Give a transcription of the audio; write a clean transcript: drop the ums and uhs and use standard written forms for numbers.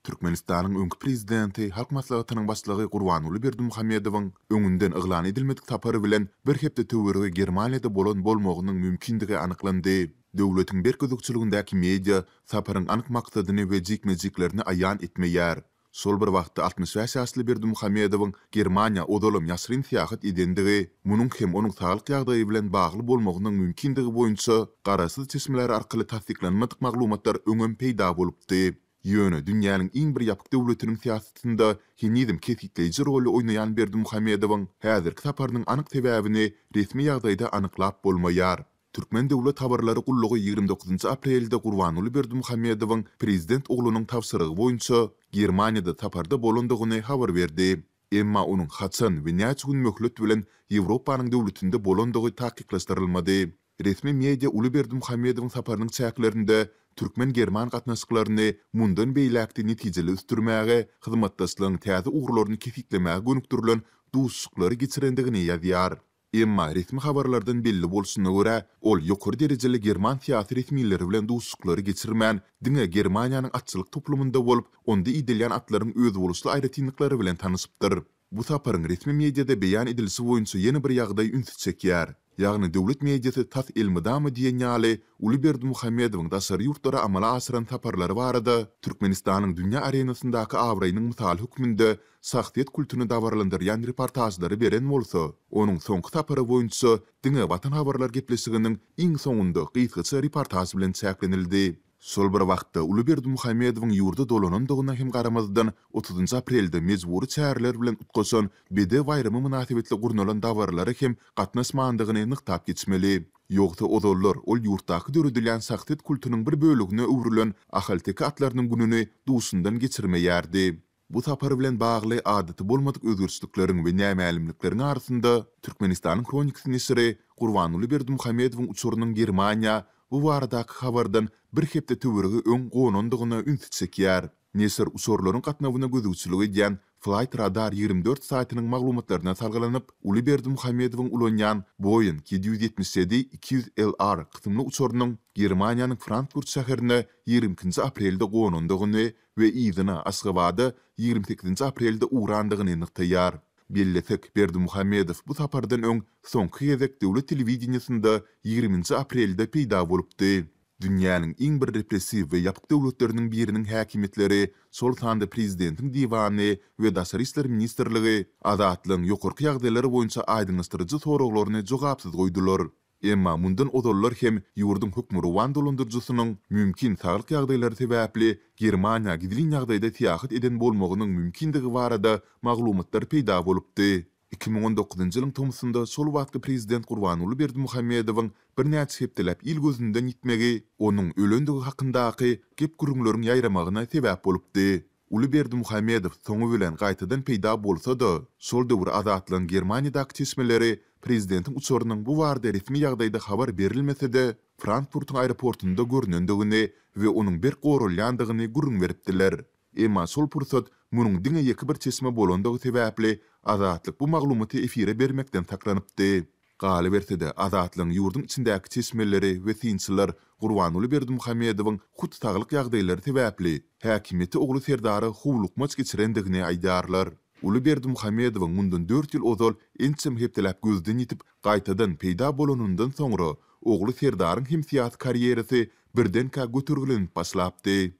Türkmenistanyň öňki prezidenti, Halk Maslahatynyň Başlygy Gurbanguly Berdimuhamedowyň öňünden yglan edilmedik sapary bilen bir hepde töweregi Germaniýada bolan bolmagynyň mümkindigi anyklandy. Döwletiň berk gözegçiligindäki media saparyň anyk maksadyny we jikme-jiklerini aýan etmeýär. Şol bir wagtda 65 ýaşly Berdimuhamedowyň Germaniýa ozalam ýaşyryn syýahat edendigi, munuň hem onuň saglyk ýagdaýy bilen bagly bolmagynyň mümkindigi boýunça garaşsyz çeşmeler arkaly tassyklanmadyk maglumatlar öňem peýda bolupdy. Ýöne dünýäniň iň bir ýapyk döwletiniň syýasatynda henizem kesgitleýji roly oýnaýan Berdimuhamedowyň häzirki saparynyň anyk sebäbini resmi ýagdaýda anyklap bolmaýar. Türkmen döwlet habarlary gullugy 29 aprelde Gurbanguly Berdimuhamedowyň prezident oglunyň tabşyrygy boýunça Germaniýada saparda bolandygyny habar berdi. Emma onuň haçan we näçe gün möhlet bilen Ýewropanyň döwletinde bolandygy takyklaşdyrylmady. Resmi media uly Berdimuhamedowyň saparynyň çäklerinde türkmen-german gatnaşyklaryny mundan beýläk-de netijeli ösdürmäge, hyzmatdaşlygyň täze ugurlaryny kesgitlemäge gönükdirilen duşuşyklary geçirendigini ýazýar. Emma resmi habarlardan belli bolşuna görä, ol ýokary derejeli german syýasy resmileri bilen duşuşyklary geçirmän, diňe Germaniýanyň atçylyk toplumynda bolup, onda idelýän atlaryň özboluşly aýratynlyklary bilen tanyşypdyr. Bu saparyň resmi mediada beýan edilişi boýunça ýene bir ýagdaý ünsi çekýär. Ýagny döwlet mediasy tas elmydama diýen ýaly uly Berdimuhamedowyň daşary ýurtlara amala aşyran saparlary barada Türkmenistanyň dünýä arenasyndaky abraýynyň mysaly hökmünde şahsyýet kultuny dabaralandyrýan reportažlary beren bolsa, onuň soňky sapary boýunça diňe Watan habarlar gepleşiginiň iň soňunda gysgaça reportaž bilen çäklenildi. Şol bir wagtda, uly Berdimuhamedowyň ýurda dolanandygyna hem garamazdan, otuzynjy aprelde mejbury çäreler bilen utgaşan Bedew baýramy mynasybetli gurnalan dabaralara hem gatnaşmandygyny nygtap geçmeli. Ýogsa ozallar ol ýurtdaky döredilýän şahsyýet kultunyň bir bölegine öwrülen ahalteke atlarynyň gününi duşundan geçirmeýärdi. Bu sapar bilen bagly adaty bolmadyk özgerişlikleriň we nämälimlikleriň arasynda, Türkmenistanyň Hronikasy neşiri Gurbanguly Berdimuhamedowyň uçarynyň Germaniýa bu baradaky habardan bir hepde töweregi öň gonandygyna ünsi çekýär. Neşir uçarlaryň gatnawyna gözegçilik edýän Flight Radar 24 saýtynyň maglumatlaryna salgylanyp, uly Berdimuhamedowyň ulanýan Boeing 777 200 LR kysymly uçarynyň Germaniýanyň Frankfurt şäherine 22-nji aprelde gonandygyny we yzyna Aşgabada 28-nji aprelde ugrandygyny nygtaýar. Bellesek, Berdimuhamedow bu sapardan öň soňky gezek döwlet telewideniýesinde 20-nji aprelde peýda bolupdy. Dünýäniň iň bir repressiw we ýapyk döwletleriniň biriniň häkimiýetleri, şol sanda prezidentiň diwany we Daşary işler ministrligi Azatlygyň ýokarky ýagdaýlar boýunça aýdyňlaşdyryjy soraglaryny jogapsyz goýdular. Emma mundan ozallar hem ýurduň hökmürowan dolandyryjysynyň mümkin saglyk ýagdaýlary sebäpli Germaniýa gizlin ýagdaýda syýahat eden bolmagynyň mümkindigi barada maglumatlar peýda bolupdy. 2019-njy ýylyň tomsunda şol wagtky prezident Gurbanguly Berdimuhamedowyň birnäçe hepdeläp il gözünden ýitmegi onuň ölendigi hakyndaky gep-gürrüňleriň ýaýramagyna sebäp bolupdy. Uly Berdimuhamedow soňy bilen gaýtadan peýda bolsa-da, şol döwür Azatlygyň Germaniýadaky çeşmeleri prezidentiň uçarynyň bu barada resmi ýagdaýda habar berilmese-de, Frankfurtyň aeroportunda görnendigini we onuň berk goralýandygyny gürrüň beripdiler. Emma şol pursat munuň diňe ýeke bir çeşme bolandygy sebäpli, Azatlyk bu maglumaty efire bermekden saklanypdy. Galyberse-de, Azatlygyň ýurduň içindäki çeşmeleri we synçylar Gurbanguly Berdimuhamedowyň hut saglyk ýagdaýlary sebäpli, häkimiýeti ogly Serdara howlukmaç geçirendigini aýdýarlar. Uly Berdimuhamedowyň mundan dört ýyl ozal ençeme hepdeläp gözden ýitip, gaýtadan peýda bolanyndan soňra, ogly Serdaryň hem syýasy karýerasy birdenkä götergilenip başlapdy.